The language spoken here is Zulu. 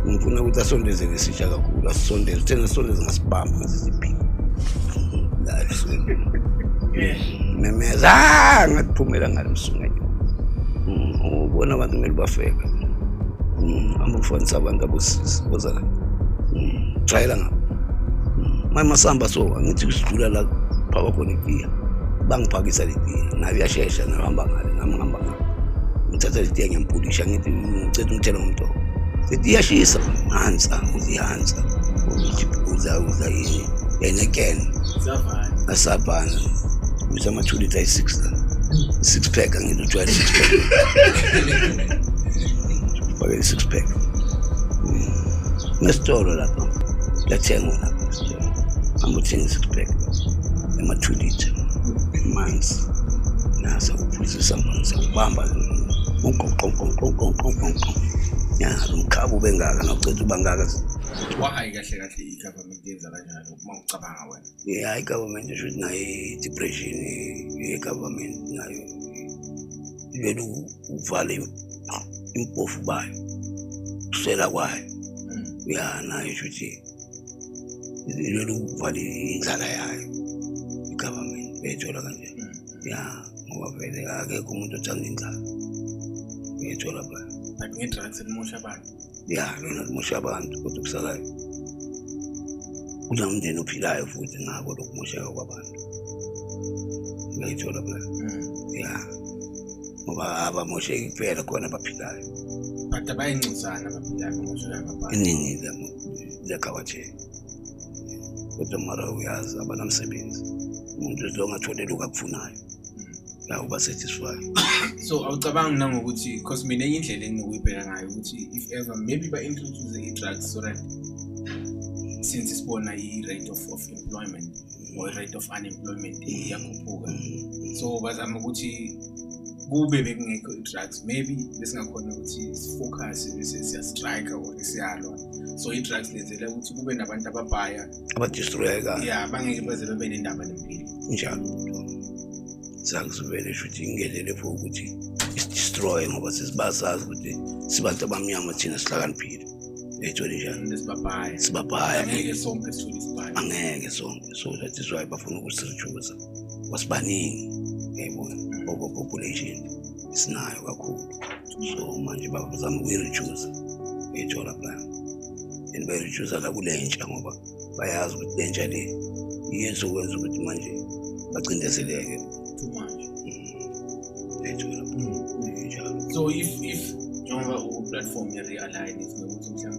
Ngifuna ukuthi asondeze lesitsha kakhulu, asisondeze, thena asondeze ngasibamba ngasisiphika la ebusweni. Memeza ngathi phumela ngale msungenya. Ubona abantu kumele bafebe. Hamba ufundisa abantu abosisi boza la. Jwayela ngabo. Manje masihamba so angithi sidlula la phaka khona itiya. Bangiphakisa letiya, nayo iyashesha, nayo hamba ngale, nami ngihamba ngale. Ngithatha letiya ngiyampulisha, ngithi ngicela ungithele ngomdoko. Sithi iyashisa, hansa, uzihansa. Udla udla yini? Heineken. Savana. Asabhana. Ubiza ama-2 litre ayi-six la. Six pack, angithi ujwayele six pack. Fake i-six pack. Nesitolo lapha. Kuyathengwa lapha esitolo. Hamba uthenga i-six pack. Ema-2 litre. Manzi. Nasa uphuzisa amanzi, ubamba. Unqonqonqonqonqonqonqonqo. Ya, lo mkhaba ube ngaka, nawuceda uba ngaka. Why kahle kahle i-government yenza kanjalo uma ucabanga wena? Ya, i-government isho ukuthi nayo i-depression ye-government nayo ilwela ukuvala impofu bayo, kuswela kwayo. Ya, nayo isho ukuthi ilwela ukuvala indlala yayo i-government, uyayithola kanje. Ya, ngoba vele akekho umuntu othanda indlala, uyayithola bra. But nge-drugs limosha abantu. Ya, lona limosha abantu, kodwa kusalayo kunomndeni ophilayo futhi ngako lokumosheka kwabantu, uyayithola bra. Ya, ngoba abamosheki kuphela, khona abaphilayo. But abayincosana abaphilayo bamosheka ngabantu. Iningi liyakhawatheka, kodwa mara uyazi abanamsebenzi, umuntu lo ongathole lokhu akufunayo ya uba satisfied. So awucabangi nangokuthi, because mina enye indlela enginokuyibheka ngayo ukuthi if ever maybe ba-introduce i-drugs so that since sibona i-rate of employment or i-rate of unemployment iyakhuphuka, so bazama ukuthi kube bekungekho i-drugs, maybe besingakhona ukuthi sifocus bese siya-strike or siyalwa. So i-drugs lenzela ukuthi kube nabantu ababhaya abadestroyekayo. Ya, bangeke baze babe nendaba nempilo. Njalo drugs vele shuthi ingenele for ukuthi isi-destroy, ngoba sesibasazi ukuthi sibantu abamnyama thina sihlakaniphile, uyayithola njani? Sibabhaya. Sibabhaya. Angeke sonke sithole isibhayi. Angeke sonke, so that is why bafuna ukusireduce kwasibaningi, uyayibona, overpopulation sinayo kakhulu, so manje bazama ukuyi-reduce, uyayithola bra, and bayi-reduce la kule ntsha ngoba bayazi ukuthi le ntsha le iyezokwenza ukuthi manje bacindezeleke. Too much. Uyayithola, njalo. So if njengoba u-platform ye-realign nokuthi mhlawumbe